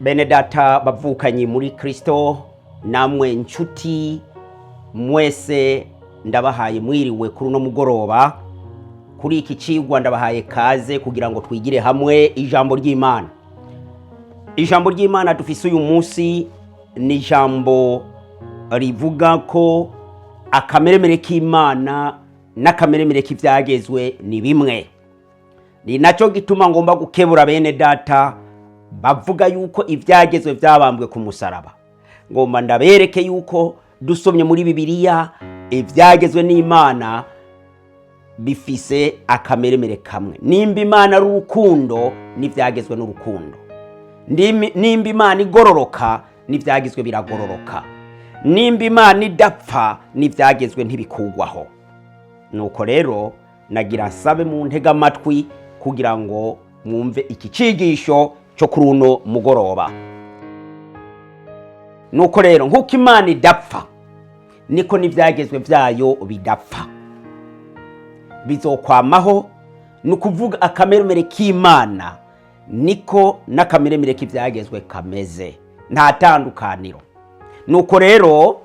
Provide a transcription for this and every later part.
Bene data bavukanyi muri Kristo, namwe nshuti mwese, ndabahaye mwiriwe kuri uno mugoroba. Kuri iki cigwa ndabahaye kaze kugira ngo twigire hamwe ijambo ry'Imana. Ijambo ry'Imana dufise uyu munsi ni ijambo rivuga ko akameremere k'Imana n'akameremere k'ivyagezwe ni bimwe. Ni nacyo gituma ngomba gukebura bene data bavuga yuko ivyagezwe vyabambwe ku musaraba. Ngomba ndabereke yuko dusomye muri Bibiliya, ivyagezwe n'Imana bifise akameremere kamwe. Nimba Imana ari urukundo, n'ivyagezwe n'urukundo. Nimba Imana igororoka, n'ivyagezwe biragororoka. Nimba Imana idapfa, n'ivyagezwe ntibikugwaho. Nuko rero nagira nsabe mu ntega amatwi kugira ngo mwumve iki cigisho cyo kuri uno mugoroba. Nuko rero, nk'uko Imana idapfa, niko n'ivyagezwe vyayo bidapfa, bizokwamaho. Ni ukuvuga akameremere k'Imana niko n'akameremere k'ivyagezwe kameze, nta tandukaniro. Nuko rero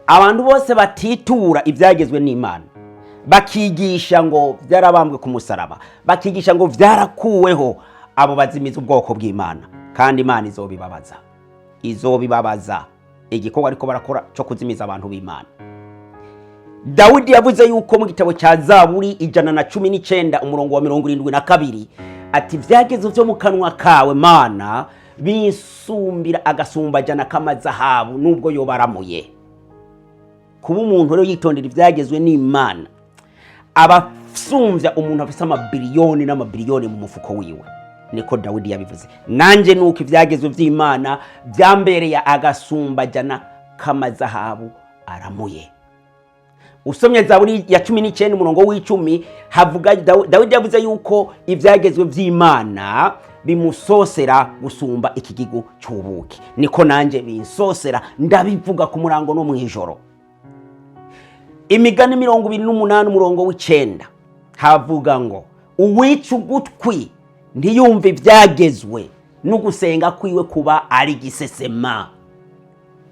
abantu bose batitura ibyagezwe n'Imana, bakigisha ngo byarabambwe ku musaraba, bakigisha ngo byarakuweho, abo bazimiza ubwoko bw'Imana, kandi Imana izobibabaza, izobibabaza igikorwa ariko barakora cyo kuzimiza abantu b'Imana. Dawidi yavuze yuko mu gitabo cya Zaburi 119 umurongo wa 72 ati: "Ibyagezwe byo mu kanwa kawe, Mana, bisumbira agasumbajana k'amazahabu nubwo yobaramuye." Kuba umuntu rero yitondera ibyagezwe n'Imana, aba asumbya umuntu afise amabiliyoni n'amabiliyoni mu mufuko wiwe. Niko Dawidi yabivuze. Nanjye nuko ibyagezwe by'Imana byambereye agasumbajana k'amazahabu aramuye. Usomye Zaburi ya 19 umurongo w'10, havuga Dawidi yavuze yuko ibyagezwe by'Imana bimusosera gusumba ikigigo cy'ubuki. Niko nanjye binsosera, ndabivuga ku murango no mu ijoro. Imigani 28 umurongo w'9 havuga ngo: "Uwica ugutwi ntiyumve ibyagezwe, n'ugusenga kwiwe kuba ari gisesema."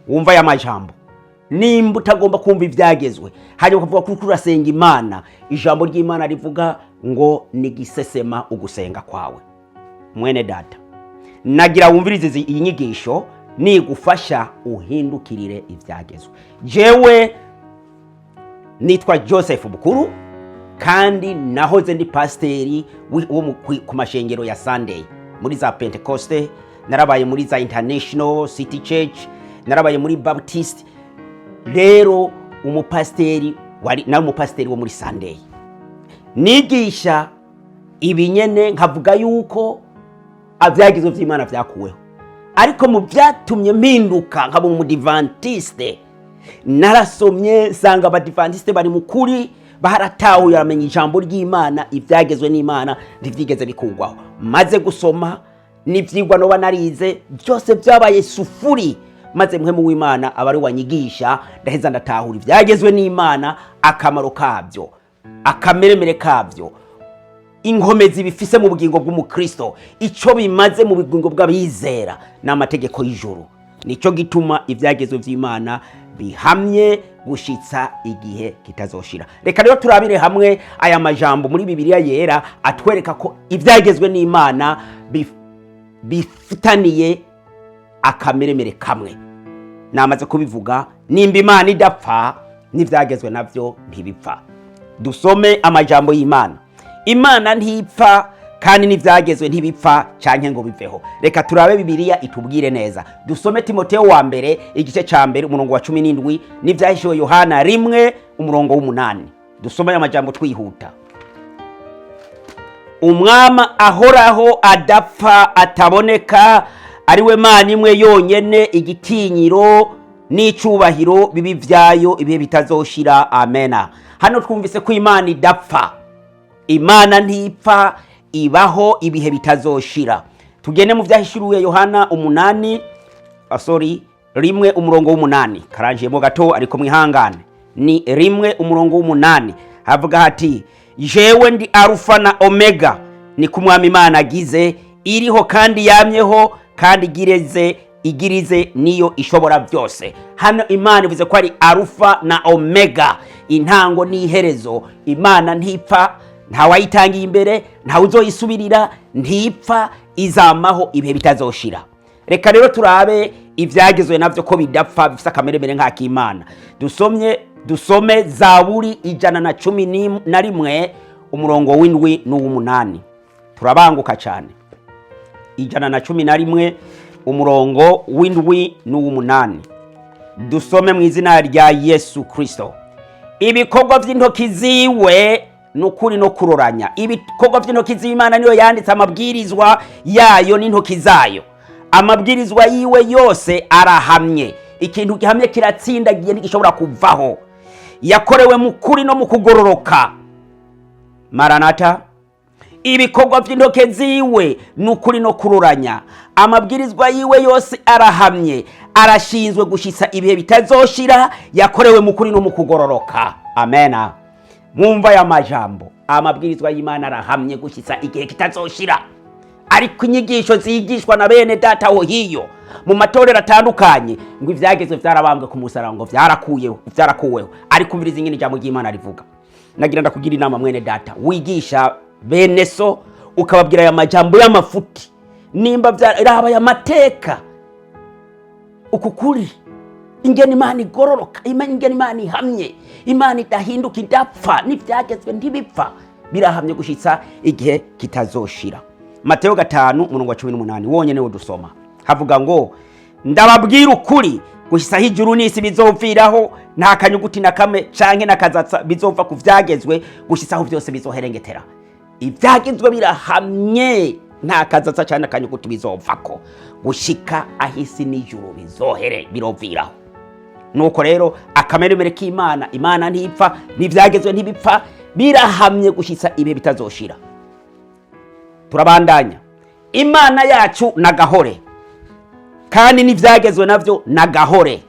Wumva aya majambo? Nimba utagomba kumva ibyagezwe, hanyuma ukavuga ko urasenga Imana, ijambo ry'Imana rivuga ngo ni gisesema ugusenga kwawe. Mwene data, nagira wumvirize iyi nyigisho, nigufasha uhindukirire ibyagezwe. Jewe nitwa Joseph Bukuru, kandi nahoze ndi pasiteri wo ku mashengero ya Sunday, muri za Pentecoste, narabaye muri za International City Church, narabaye muri Baptist. Rero umupasiteri wari nawe umupasiteri wo muri Sunday, nigisha ibinyene, nkavuga yuko ibyagezwe by'Imana byakuweho. Ariko mu byatumye mpinduka nkaba umudivantiste, narasomye nsanga abadivantiste bari mu kuri, baratahuye, baramenya ijambo ry'Imana, ibyagezwe n'Imana ntibyigeze bikugwaho. Maze gusoma n'ibyigwa noba narize byose byabaye sufuri, maze Mpwemu w'Imana aba ari wanyigisha, ndaheza ndatahura ibyagezwe n'Imana, akamaro kabyo, akameremere kabyo, inkomezi bifise mu bugingo bw'umukristo, icyo bimaze mu bugingo bw'abizera n'amategeko y'ijuru. Nicyo gituma ibyagezwe by'Imana bihamye gushitsa igihe kitazoshira. Reka rero turabire hamwe aya majambo muri Bibiliya Yera atwereka ko ibyagezwe n'Imana bifitaniye akameremere kamwe. Namaze kubivuga, nimba Imana idapfa, n'ibyagezwe nabyo ntibipfa. Dusome amajambo y'Imana. Imana ntipfa, kandi n'ibyagezwe ntibipfa cyangwa ngo biveho. Reka turabe Bibiliya itubwire neza. Dusome Timoteo wa mbere igice cya mbere umurongo wa 17 n'Ibyahishiwe Yohana 1 umurongo w'8. Dusome aya majambo twihuta. "Umwami ahoraho, adapfa, ataboneka, ari we Mana imwe yonyene, igitinyiro n'icubahiro bibi vyayo ibihe bitazoshira. Amena." Hano twumvise ko Imana idapfa. Imana ntipfa, ibaho ibihe bitazoshira. Tugende mu Vyahishuriwe Yohana 8, sorry, 1 umurongo w'8. Karanjiyemo gato, ariko mwihangane. Ni 1 umurongo w'8, havuga hati: "Jewe ndi Arufa na Omega, ni ku Mwami Imana agize, iriho kandi yamyeho." Kandi igireze igirize niyo ishobora byose. Hano Imana ivuze ko ari Arufa na Omega, intango n'iherezo. Imana ntipfa, ntawayitangiye imbere, ntawe uzoyisubirira, ntipfa, izamaho ibihe bitazoshira. Reka rero turabe ibyagezwe nabyo ko bidapfa, bifite akameremere nk'ak'Imana. Dusome Zaburi 111, umurongo w'7 n'uw'umunani. Turabanguka cyane. 111, umurongo w'7 n'uw'umunani, dusome mu izina rya Yesu Kirisito. Ibikorwa by'intoki ziwe ni ukuri no kuroranya. Ibikorwa by'intoki z'Imana, niyo yanditse amabwirizwa yayo n'intoki zayo. Amabwirizwa yiwe yose arahamye. Ikintu gihamye kiratsindagiye, ntigishobora kuvaho. Yakorewe mu kuri no mu kugororoka. Maranata. Ibikorwa by'intoke ziwe ni ukuri no kururanya. Amabwirizwa yiwe yose arahamye, arashinzwe gushyitsa ibihe bitazoshira. Yakorewe mu kuri no mu kugororoka. Amena. Mwumva aya majambo: amabwirizwa y'Imana arahamye gushyitsa igihe kitazoshira. Ariko inyigisho zigishwa na bene data aho hiyo mu matorero atandukanye ngo ibyagezwe byarabambwe ku musaraba, ngo byarakuyeho, byarakuweho. Ariko umviriza ingene ijambo ry'Imana rivuga. Nagira ndakugira inama, mwene data wigisha bene so, ukababwira aya majambo y'amafuti. Nimba byaraba aya mateka, uku kuri, ingene Imana igororoka, ingene Imana ihamye, Imana idahinduka, idapfa, n'ibyagezwe ntibipfa, birahamye gushyitsa igihe kitazoshira. Mateyo 5, umurongo wa 18 wonyene wo dusoma, havuga ngo: "Ndababwira ukuri, gushyitsaho ijuru n'isi bizoviraho, nta kanyuguti na kamwe canke n'akazatsa bizova ku vyagezwe, gushyitsaho byose bizoherengetera." Ivyagezwe birahamye, nta kazatsa canke akanyuguti bizovako gushika aho isi n'ijuru bizohere biroviraho. Nuko rero akameremere k'Imana: Imana ntipfa, n'ivyagezwe ntibipfa, birahamye gushyitsa ibihe bitazoshira. Turabandanya. Imana yacu nagahore, kandi n'ibyagezwe nabyo nagahore.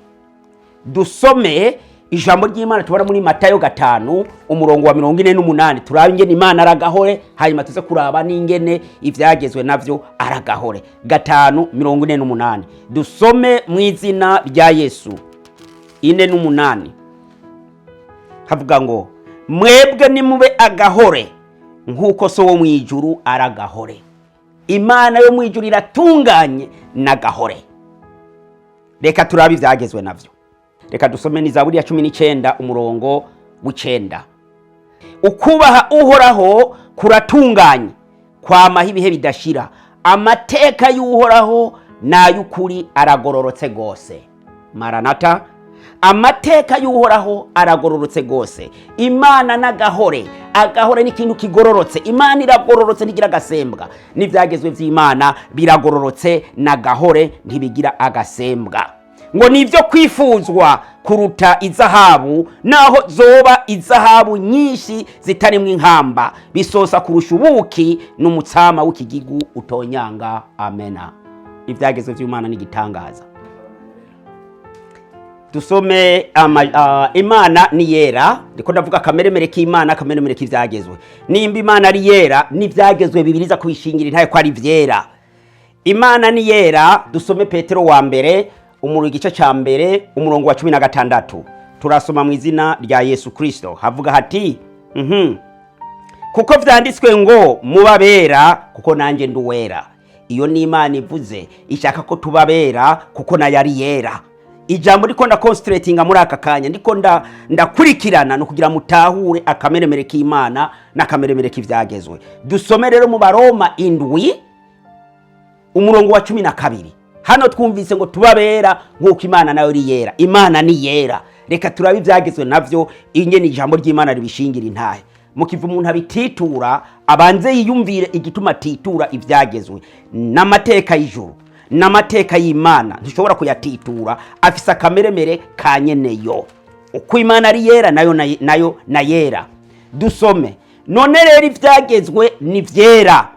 Dusome ijambo ry'Imana tubona muri Matayo 5, umurongo wa 48. Turabe ingene Imana aragahore, hanyuma tuze kuraba n'ingene ibyagezwe nabyo aragahore. 5:48, dusome mu izina rya Yesu. 48 havuga ngo: "Mwebwe nimube agahore nk'uko So wo mu ijuru aragahore." Imana yo mu ijuru iratunganye n'agahore. Reka turabe ibyagezwe nabyo. Reka dusome ni Zaburi ya 19, umurongo w'9: "Ukubaha Uhoraho kuratunganye, kwamaho ibihe bidashira. Amateka y'Uhoraho ni ay'ukuri, aragororotse rwose." Maranata. Amateka y'Uhoraho aragororotse rwose. Imana n'agahore. Agahore ni ikintu kigororotse. Imana iragororotse, ntigira agasembwa. N'ibyagezwe by'Imana biragororotse n'agahore, ntibigira agasembwa. Ngo ni ibyo kwifuzwa kuruta izahabu, naho zoba izahabu nyinshi zitarimo inkamba. Bisosa kurusha ubuki n'umutsama w'ikigigu utonyanga. Amena. Ibyagezwe by'Imana ni igitangaza. Dusome Imana ni yera. Ndiko ndavuga akameremere k'Imana, akameremere k'ivyagezwe. Nimba Imana ari yera, n'ivyagezwe bibiriza kubishingira intaye ko ari vyera. Imana ni yera. Dusome Petero wa mbere, umurongo, igice ca mbere, umurongo wa 16. Turasoma mu izina rya Yesu Kristo. Havuga hati: "Kuko vyanditswe ngo: mubabera kuko nanjye ndi uwera." Iyo ni Imana ivuze, ishaka ko tubabera kuko nayo ari yera. Ijambo ndiko ndaconcentratinga muri aka kanya, ndiko ndakurikirana, ni ukugira mutahure akameremere k'Imana n'akameremere k'ivyagezwe. Dusome rero mu Baroma 7, umurongo wa 12. Hano twumvise ngo tubabera nk'uko Imana nayo iri yera. Imana ni yera. Reka turabe ibyagezwe navyo ingene ijambo ry'Imana ribishingira intahe. Mukiva umuntu abititura, abanze yiyumvire igituma atitura ibyagezwe n'amateka y'ijuru n'amateka y'Imana. Ntushobora kuyatitura, afise akameremere ka nyeneyo. Uko Imana ari yera, nayo nayo na yera. Dusome: "None rero ibyagezwe ni vyera,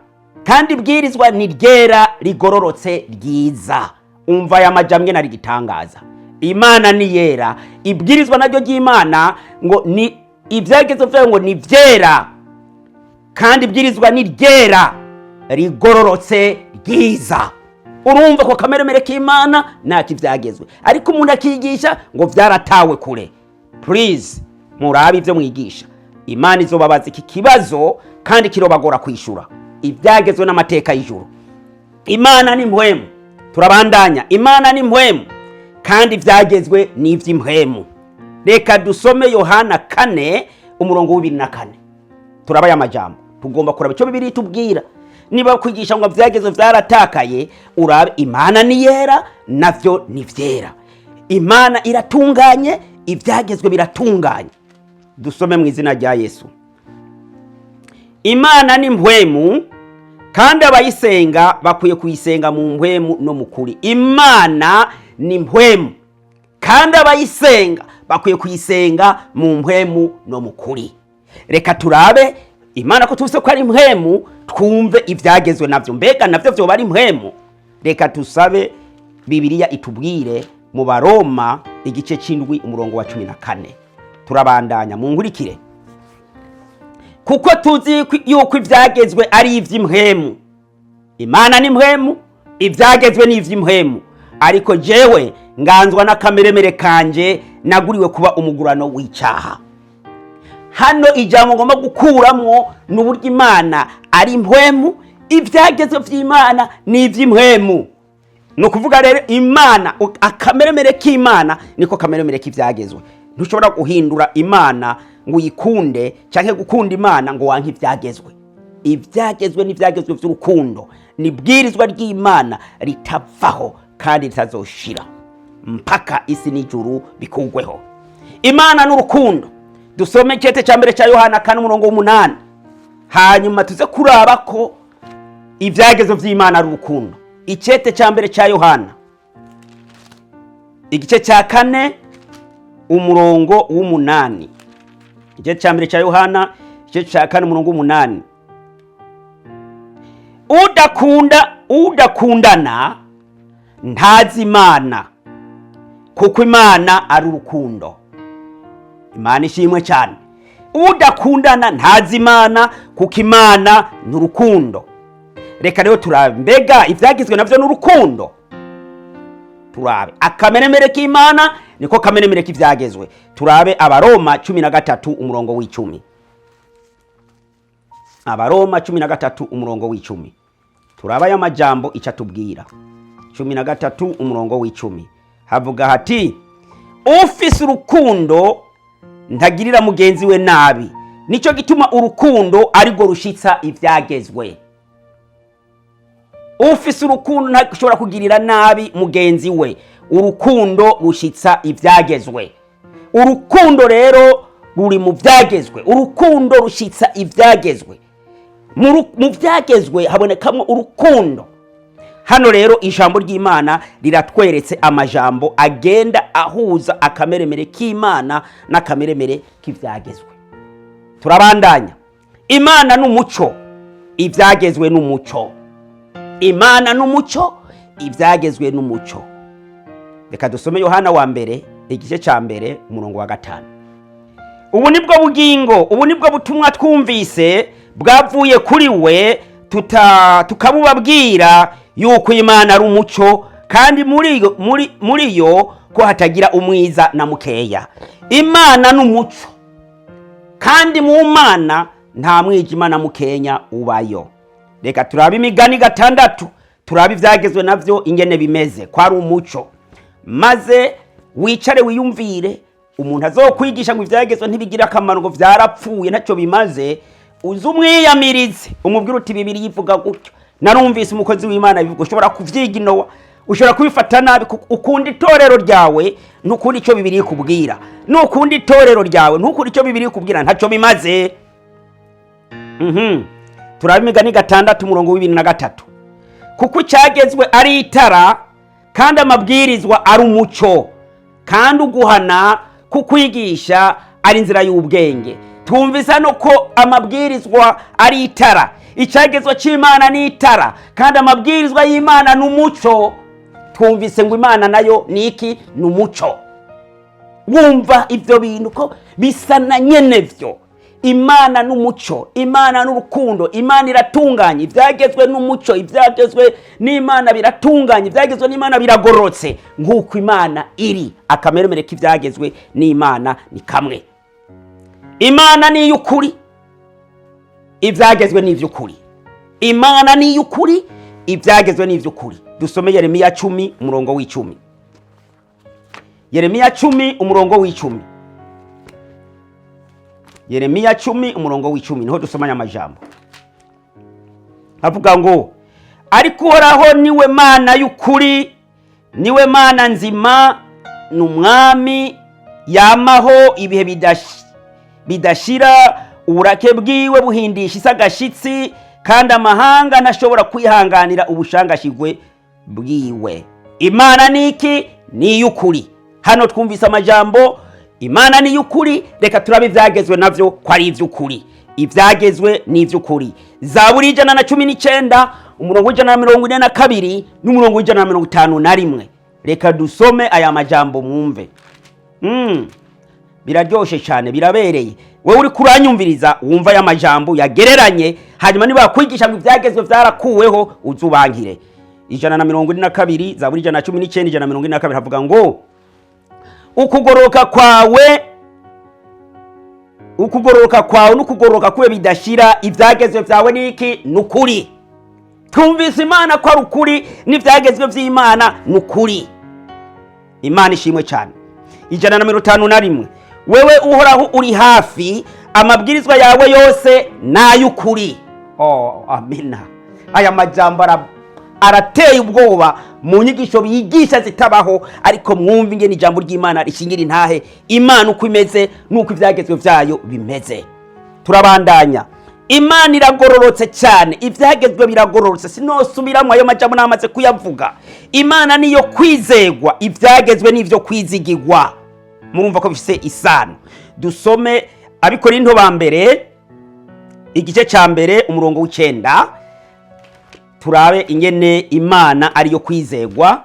kandi ibwirizwa ni ryera, rigororotse, ryiza." Umva aya majamwe nari gitangaza. Imana ni yera, ibwirizwa naryo ry'Imana ngo ni ibyagezwe vyayo ngo ni vyera, kandi ibwirizwa ni ryera, rigororotse, ryiza. Urumva ko kameremere k'Imana ntacyo ibyagezwe, ariko umuntu akigisha ngo byaratawe kure. Please, murabe ibyo mwigisha. Imana izobabaza iki kibazo kandi kirobagora kwishyura. Ibyagezwe n'amateka y'ijuru. Imana ni mpwemu. Turabandanya. Imana ni mpwemu kandi ibyagezwe ni iby'impwemu. Reka dusome Yohana 4 umurongo wa 24. Turabaye amajambo, tugomba kuraba icyo Bibiliya itubwira. Niba kwigisha ngo byagezwe byaratakaye, urabe Imana ni yera, navyo ni vyera. Imana iratunganye, ibyagezwe biratunganye. Dusome mu izina rya Yesu. Imana ni mpwemu kandi abayisenga bakwiye kuyisenga mu mpwemu no mu kuri. Imana ni mpwemu kandi abayisenga bakwiye kuyisenga mu mpwemu no mu kuri. Reka turabe Imana ko tuzi ko ari mpwemu, twumve ibyagezwe nabyo. Mbega nabyo byoba ari mpwemu? Reka tusabe Bibiliya itubwire mu Baroma igice cy'indwi umurongo wa 14. Turabandanya, mu nkurikire. Kuko tuzi yuko ibyagezwe ari iby'impwemu. Imana ni mpwemu, ibyagezwe ni iby'impwemu, ariko jewe nganzwa n'akameremere kanje naguriwe kuba umugurano w'icyaha. Hano ijambo ngomba gukuramo ni uburyo Imana ari impwemu, ibyagezwe by'Imana ni iby'impwemu. Ni ukuvuga rero Imana, akameremere k'Imana niko kameremere k'ibyagezwe. Ntushobora guhindura Imana ngo uyikunde cyangwa gukunda Imana ngo wanke ibyagezwe. Ibyagezwe n'ibyagezwe by'urukundo, ni ibwirizwa ry'Imana ritavaho kandi ritazoshira mpaka isi n'ijuru bikugweho. Imana n'urukundo. Dusome icyete cya mbere cya Yohana 4 umurongo w'umunani, hanyuma tuze kuraba ko ibyagezo by'Imana ari urukundo. Icyete cya mbere cya Yohana igice cya 4 umurongo w'umunani. Igice cya mbere cya Yohana igice cya 4 umurongo w'umunani: Udakunda, udakundana ntazi Imana, kuko Imana ari urukundo. Imana ishimwe cyane. Udakundana ntazi Imana, kuko Imana ni urukundo. Reka rero turabe, mbega ibyagizwe nabyo ni urukundo? Turabe akameremere k'Imana niko kameremere k'ibyagezwe. Turabe Abaroma 13 umurongo w'icumi. Abaroma 13 umurongo w'icumi. Turaba aya majambo icyo atubwira. 13 umurongo w'icumi havuga hati: ufise urukundo ntagirira mugenzi we nabi, nicyo gituma urukundo arirwo rushitsa ibyagezwe. Ufise urukundo ntashobora kugirira nabi mugenzi we. Urukundo rushitsa ibyagezwe. Urukundo rero ruri mu byagezwe. Urukundo rushitsa ibyagezwe. Mu byagezwe habonekamo urukundo. Hano rero ijambo ry'Imana riratweretse amajambo agenda ahuza akameremere k'Imana n'akameremere k'ibyagezwe. Turabandanya. Imana n'umuco, ibyagezwe n'umuco. Imana n'umuco, ibyagezwe n'umuco. Reka dusome Yohana wa mbere igice cya mbere umurongo wa 5. Ubu nibwo bugingo, ubu nibwo butumwa twumvise bwavuye kuri we, tukabubabwira yuko Imana ari umuco kandi muri yo ko hatagira umwiza na mukeya. Imana n'umuco kandi mu Mana nta mwijima na mukenya ubayo. Reka turabe Imigani 6, turabe ibyagezwe nabyo ingene bimeze ko ari umuco, maze wicare wiyumvire. Umuntu azokwigisha ngo ibyagezwe ntibigira akamaro, ngo byarapfuye, ntacyo bimaze, uze umwiyamirize, umubwire uti: "Bibiliya ivuga gutyo, narumvise umukozi w'Imana bivuga." Ushobora kubyiga inowa, ushobora kubifata nabi kuko ukunda itorero ryawe, ntukunda icyo Bibiliya ikubwira. Nukunda itorero ryawe, ntukunda icyo Bibiliya ikubwira, ntacyo bimaze. Turabe Imigani 6 umurongo w'ibiri na gatatu: kuko icyagezwe ari itara kandi amabwirizwa ari umuco, kandi uguhana kukwigisha ari inzira y'ubwenge. Twumvise hano ko amabwirizwa ari itara, icyagezwe cy'Imana ni itara, kandi amabwirizwa y'Imana ni umuco. Twumvise ngo Imana nayo ni iki? Ni umuco. Wumva ibyo bintu ko bisa na nyene byo. Imana n'umuco, Imana n'urukundo, Imana iratunganye. Ibyagezwe n'umuco, ibyagezwe n'Imana biratunganye, ibyagezwe n'Imana biragororotse nk'uko Imana iri. Akameremere k'ibyagezwe n'Imana ni kamwe. Imana ni iy'ukuri, ibyagezwe ni iby'ukuri. Imana ni iy'ukuri, ibyagezwe ni iby'ukuri. Dusome Yeremiya 10 umurongo w'10. Yeremiya 10 umurongo w'10. Yeremiya 10 umurongo w'10 niho dusomanya amajambo avuga ngo: "Ariko Uhoraho niwe Mana y'ukuri, niwe Mana nzima, ni umwami yamaho ibihe bidashira. Uburake bwiwe buhindisha isi agashitsi, kandi amahanga ntashobora kwihanganira ubushangashigwe bwiwe." Imana ni iki? Ni iy'ukuri. Hano twumvise amajambo, Imana ni iy'ukuri. Reka turabe ibyagezwe navyo ko ari iby'ukuri. Ibyagezwe ni iby'ukuri. Zaburi 119, umurongo w'142 n'umurongo w'151. Reka dusome aya majambo mwumve. Biraryoshe cyane, birabereye. Wowe uri kuranyumviriza, wumva aya majambo yagereranye, hanyuma niba kwigisha ngo ibyagezwe byarakuweho, uzubankire. 142, Zaburi 119, 142, havuga ngo: "Ukugororoka kwawe, ukugororoka kwawe n'ukugororoka kwe bidashira. Ibyagezwe byawe ni iki? Ni ukuri." Twumvise Imana ko ari ukuri, n'ibyagezwe by'Imana ni ukuri. Imana ishimwe cyane. 151: "Wewe Uhoraho uri hafi, amabwirizwa yawe yose ni ay'ukuri." Oh, amina. Aya majambo arateye ubwoba mu nyigisho bigisha zitabaho, ariko mwumve ingene ijambo ry'Imana rishingira intahe Imana uko imeze n'uko ibyagezwe byayo bimeze. Turabandanya. Imana iragororotse cyane, ibyagezwe biragororotse. Sinosubiramo ayo majambo, namaze kuyavuga. Imana niyo kwizegwa, ibyagezwe n'ibyo kwizigigwa. Murumva ko bifise isano. Dusome Abikorinto ba mbere, igice cya mbere, umurongo w'9, turabe ingene Imana ariyo kwizegwa.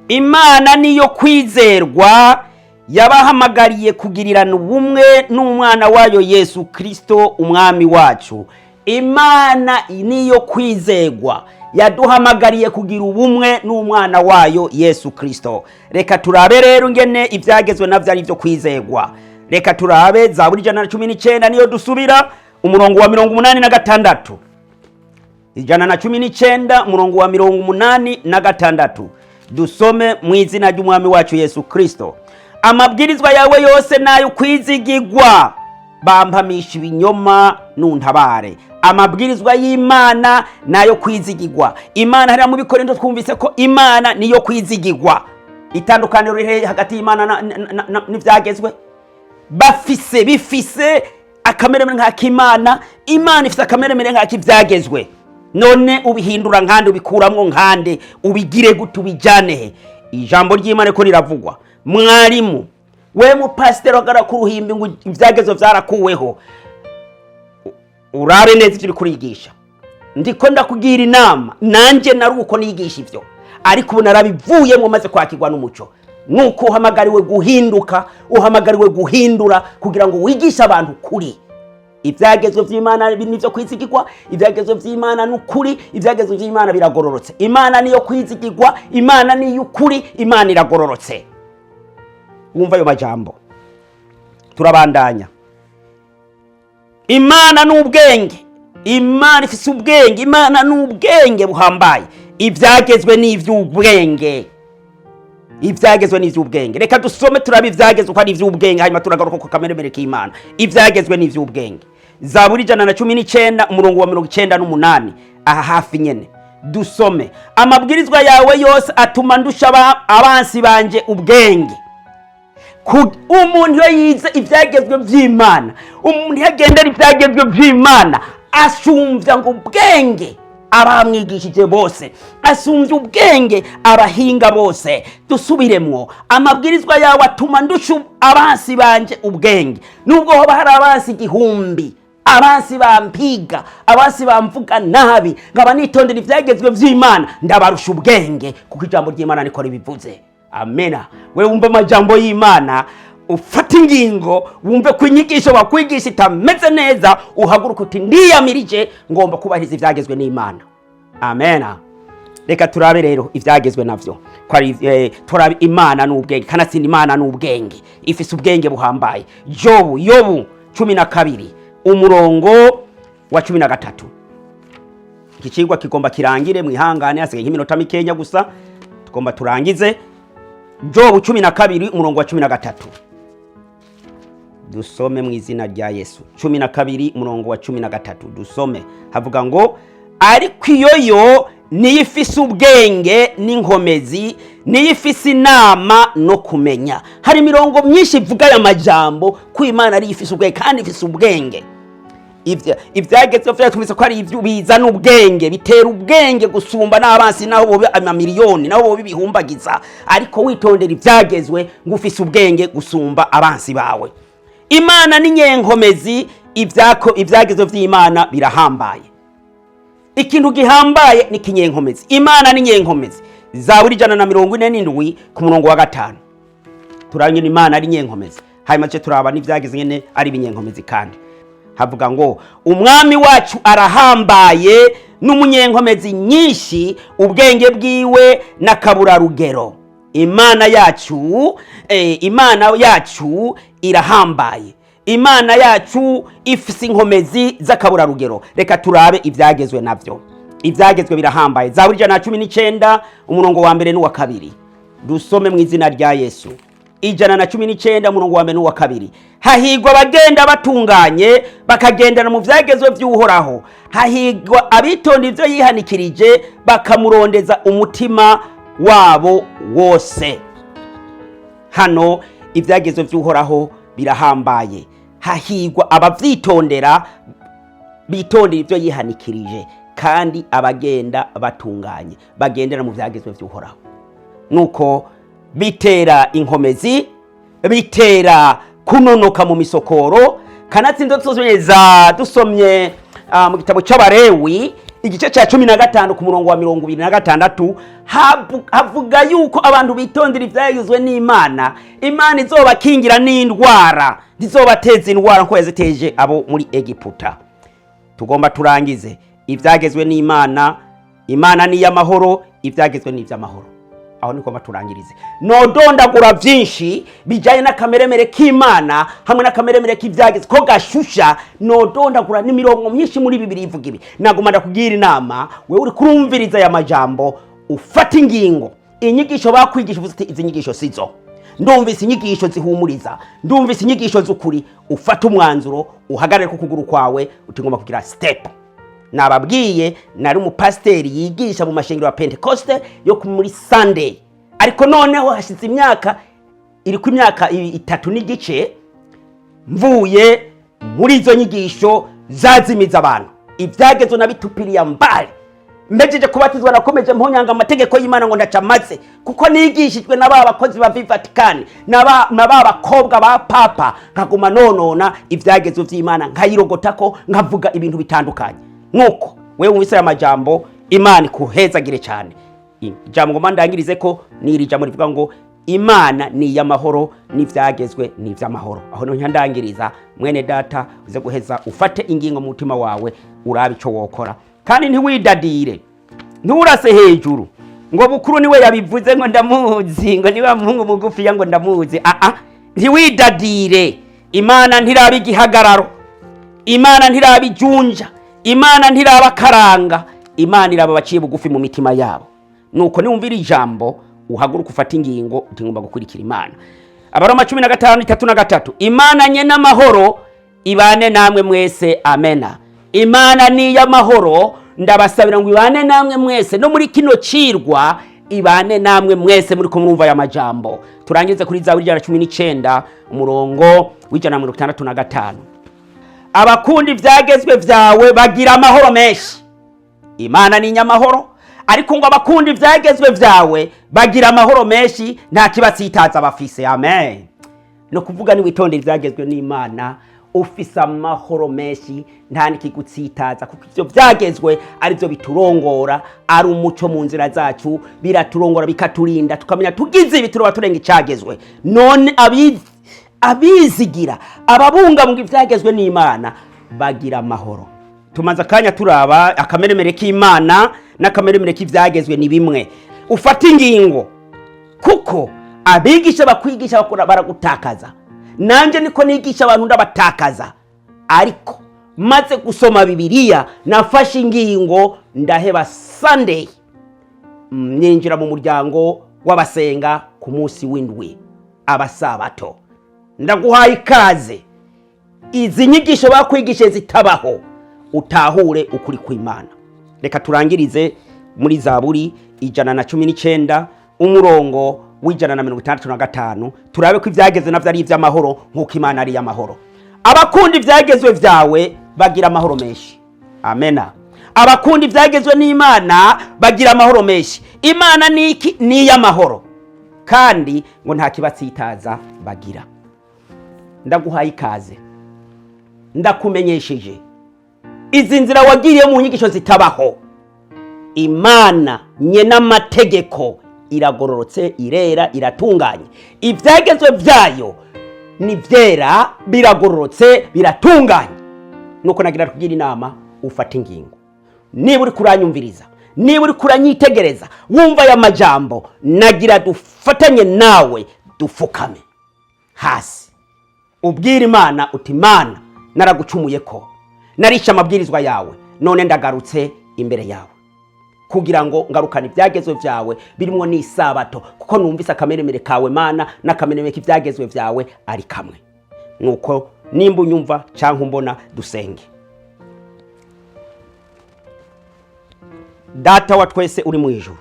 "Imana niyo kwizerwa, yabahamagariye kugirirana ubumwe n'umwana wayo Yesu Kristo umwami wacu." Imana niyo kwizerwa, yaduhamagariye kugira ubumwe n'umwana wayo Yesu Kristo. Reka turabe rero ingene ibyagezwe nabyo ari ibyo kwizerwa. Reka turabe Zaburi 119, niyo dusubira, umurongo wa 86. 119, umurongo wa 86, dusome mu izina ry'umwami wacu Yesu Kristo. "Amabwirizwa yawe yose nayo kwizigigwa, bampamisha ibinyoma, nuntabare." Amabwirizwa y'Imana nayo kwizigigwa. Imana hariya mu Bikorinto twumvise ko Imana niyo kwizigigwa. Itandukaniro riri hagati y'Imana n'ibyagezwe? Bafise, bifise akameremere nk'ak'Imana. Imana ifise akameremere nk'ak'ibyagezwe. None ubihindura nkande? Ubikuramwo nkande? Ubigire gute? Ubijyane he? Ijambo ry'Imana ko riravugwa. Mwarimu we, mupasiteri uhagarara ku ruhimbi ngo ibyagezwe byarakuweho, urabe neza ibyo uri kurigisha. Ndiko ndakugira inama. Nanjye nari uko nigisha ibyo, ariko ubu narabivuyemo maze kwakirwa n'umuco. Nuko uhamagariwe guhinduka, uhamagariwe guhindura kugira ngo wigishe abantu kuri ibyagezwe by'Imana nibyo kwizigirwa. Ibyagezwe by'Imana ni ukuri, ibyagezwe by'Imana biragororotse. Imana niyo kwizigirwa, Imana niyo ukuri, Imana iragororotse. Wumva ayo majambo. Turabandanya. Imana ni ubwenge, Imana ifise ubwenge, Imana ni ubwenge buhambaye. Ibyagezwe ni iby'ubwenge, ibyagezwe ni iby'ubwenge. Reka dusome turabe ibyagezwe uko ari iby'ubwenge, hanyuma turagaruka ku kameremere k'Imana. Ibyagezwe ni iby'ubwenge. Zaburi 119, umurongo wa 98, aha hafi nyene, dusome: "Amabwirizwa yawe yose atuma ndusha abansi banje ubwenge." Umuntu iyo yize ibyagezwe by'Imana, umuntu iyo agendera ibyagezwe by'Imana, asumbya ngo ubwenge abamwigishije bose, asumbya ubwenge abahinga bose. Dusubiremwo: "Amabwirizwa yawe atuma ndusha abansi banje ubwenge." Nubwo hoba hari abansi 1000, abansi bampiga, abansi bamvuga nabi, nkaba nitondera ibyagezwe by'Imana, ndabarusha ubwenge, kuko ijambo ry'Imana niko ribivuze. Amena. We wumva amajambo y'Imana. Ufate ingingo, wumve ko inyigisho bakwigisha itameze neza, uhaguruka uti: "Ndiyamirije, ngomba kubahiriza ibyagezwe n'Imana." Amena. Reka turabe rero ibyagezwe navyo ko ari turabe Imana n'ubwenge. Kanatsinda, Imana n'ubwenge, ifise ubwenge buhambaye. Jobu, Yobu 12, umurongo wa 13. Iki cigwa kigomba kirangire, mwihangane, hasigaye nk'iminota mikenya gusa, tugomba turangize. Jobu 12, umurongo wa 13, dusome mu izina rya Yesu. 12, umurongo wa 13, dusome. Havuga ngo: "Ariko iyo yo niyo ifise ubwenge n'inkomezi, niyo ifise inama no kumenya." Hari imirongo myinshi ivuga aya majambo ko Imana ariyo ifise ubwenge kandi ifise ubwenge. Ibyagezweho byatwumvise ko ari ibyo bizana ubwenge, bitera ubwenge gusumba n'abansi, naho bobe amamiliyoni, naho bobe ibihumbagiza, ariko witondera ibyagezwe ngo ufise ubwenge gusumba abansi bawe. Imana ni nyenkomezi. Ibyagezwe by'Imana birahambaye. Ikintu gihambaye ni kinyenkomezi. Imana ni nyenkomezi. Zaburi 147 ku murongo wa 5, turabona Imana ari nyenkomezi. Hanyuma ce turaba n'ibyageze nyene ari ibinyenkomezi. Kandi havuga ngo: "Umwami wacu arahambaye n'umunyenkomezi nyinshi, ubwenge bwiwe n'akaburarugero." Imana yacu, Imana yacu irahambaye, Imana yacu ifise inkomezi z'akaburarugero. Reka turabe ibyagezwe navyo. Ibyagezwe birahambaye. Zaburi 119, umurongo wa mbere n'uwa kabiri, dusome mu izina rya Yesu. 119, umurongo wa mbere n'uwa kabiri: "Hahigwa abagenda batunganye, bakagendana mu byagezwe by'Uhoraho. Hahigwa abitonda ibyo yihanikirije, bakamurondeza umutima wabo wose." Hano ibyagezwe by'Uhoraho birahambaye. Hahigwa ababyitondera, bitondera ibyo yihanikirije, kandi abagenda batunganye, bagendera mu byagezwe by'Uhoraho. Nuko bitera inkomezi, bitera kunonoka mu misokoro. Kanatsinze dusomye za dusomye mu gitabo cy'Abarewi, igice cya 15, ku murongo wa 26, havuga yuko abantu bitondera ibyagezwe n'Imana, Imana izobakingira n'indwara, ntizobateza indwara nkuko yaziteje abo muri Egiputa. Tugomba turangize. Ibyagezwe n'Imana, Imana ni iy'amahoro, ibyagezwe ni iby'amahoro. Aho niko turangirize. Nodondagura byinshi bijyanye n'akameremere k'Imana hamwe n'akameremere k'ibyagezwe ko gashusha. Nodondagura n'imirongo myinshi muri Bibiri ivuga ibi. Naguma ndakugira inama, wewe uri kurumviriza aya majambo, ufata ingingo. Inyigisho bakwigisha, uvuze uti: "Izi nyigisho sizo, ndumvise inyigisho zihumuriza, ndumvise inyigisho z'ukuri." Ufate umwanzuro, uhagarare ku kuguru kwawe, uti: "Ngomba kugira step." Nababwiye, nari umupasiteri yigisha mu mashengero ya Pentecoste yo muri Sunday, ariko noneho hashize imyaka iri ku imyaka 3 n'igice mvuye muri izo nyigisho zazimiza abantu. Ibyagezwe nabitupiriye mbali. Mbejeje kubatizwa, nakomeje mponyanga amategeko y'Imana ngo ndaca maze, kuko nigishijwe na ba bakozi ba Vatikani na ba bakobwa ba papa, nkaguma nonona ibyagezwe by'Imana, nkayirogotako, nkavuga ibintu bitandukanye. Nuko wewe wumvise aya majambo, Imana ikuhezagire cyane. Ijambo ngomba ndangirize ko ni iri jambo rivuga ngo: "Imana ni iy'amahoro, n'ibyagezwe ni iby'amahoro." Aho niho ndangiriza. Mwene data, uze guheza ufate ingingo mu mutima wawe, urabe icyo wokora, kandi ntiwidadire, nturase hejuru ngo bukuru niwe yabivuze, ngo ndamuzi, ngo niba muhungu mugufiya, ngo ndamuzi. Aa, ntiwidadire. Imana ntiraba igihagararo, Imana ntiraba ijunja, Imana ntiraba akaranga, Imana iraba abaciye bugufi mu mitima yabo. Nuko niwumvira ijambo, uhaguruka, ufate ingingo uti: "Ngomba gukurikira Imana." Abaroma 15, 33: "Imana nye n'amahoro ibane namwe mwese. Amena." Imana ni iy'amahoro. Ndabasabira ngo ibane namwe mwese, no muri kino cirwa ibane namwe mwese muri ko mwumva aya majambo. Turangize kuri Zaburi 119, umurongo w'165: "Abakunda ibyagezwe vyawe bagira amahoro menshi." Imana ni inyamahoro, ariko ngo abakunda ibyagezwe vyawe bagira amahoro menshi, nta kibatsitaza bafise. Amen. No kuvuga niwitondera ibyagezwe n'Imana, ufise amahoro menshi, nta n'ikigutsitaza, kuko ivyo vyagezwe ari byo biturongora, ari umuco mu nzira zacu, biraturongora, bikaturinda, tukamenya tugize ibi turoba turenga icagezwe. None Abizigira, ababungabunga ibyagezwe n'Imana bagira amahoro. Tumaze akanya turaba akameremere k'Imana n'akameremere k'ibyagezwe ni bimwe. Ufata ingingo, kuko abigisha bakwigisha bakora baragutakaza. Nanjye niko nigisha abantu, ndabatakaza. Ariko maze gusoma Bibiliya, nafashe ingingo, ndaheba Sunday, ninjira mu muryango w'abasenga ku munsi w'indwi, abasabato. Ndaguhaye ikaze. Izi nyigisho bakwigishe zitabaho, utahure ukuri kw'Imana. Reka turangirize muri Zaburi 119, umurongo w'165, turabe ko ibyagezwe navyo ari iby'amahoro nk'uko Imana ari iy'amahoro. Abakunda ibyagezwe byawe bagira amahoro menshi. Amena. Abakunda ibyagezwe n'Imana bagira amahoro menshi. Imana ni iki? Ni iy'amahoro, kandi ngo nta kibatsitaza bagira. Ndaguhaye ikaze, ndakumenyesheje izi nzira wagiriye mu nyigisho zitabaho. Imana nye n'amategeko iragororotse, irera, iratunganye. Ibyagezwe byayo ni byera, biragororotse, biratunganye. Nuko nagira kugira inama, ufata ingingo. Niba uri kuranyumviriza, niba uri kuranyitegereza, wumva aya majambo, nagira dufatanye nawe dupfukame hasi, ubwira Imana uti: "Imana, naragucumuye ko narishe amabwirizwa yawe, none ndagarutse imbere yawe kugira ngo ngarukane ibyagezwe byawe birimo n'isabato, kuko numvise akameremere kawe Mana n'akameremere k'ibyagezwe byawe ari kamwe." Nuko nimba unyumva cyangwa umbona, dusenge. Data wa twese uri mu ijuru,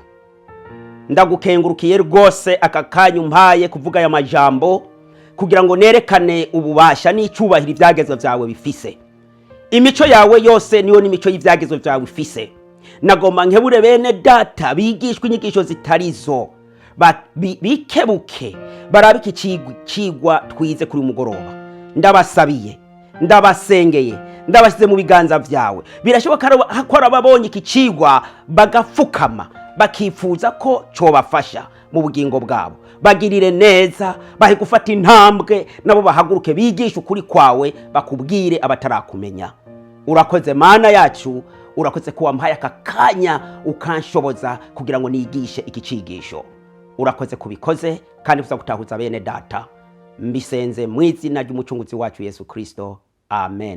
ndagukengurukiye rwose aka kanya umpaye kuvuga aya majambo kugira ngo nerekane ububasha n'icyubahiro ibyagezwe byawe bifise. Imico yawe yose niyo n'imico y'ibyagezwe byawe ifise. Nagomba nkebure bene data bigishwa inyigisho zitari zo, bikebuke, barabe iki cigwa twize kuri uyu mugoroba. Ndabasabiye, ndabasengeye, ndabashyize mu biganza byawe. Birashoboka ko hari ababonye iki cigwa bagapfukama, bakifuza ko cobafasha mu bugingo bwabo. Bagirire neza, bahe gufata intambwe, nabo bahaguruke bigishe ukuri kwawe, bakubwire abatarakumenya. Urakoze Mana yacu, urakoze ko wampaye aka kanya ukanshoboza kugira ngo nigishe iki cigisho. Urakoze kubikoze kandi uza gutahuza bene data. Mbisenze mu izina ry'Umucunguzi wacu Yesu Kristo, amen.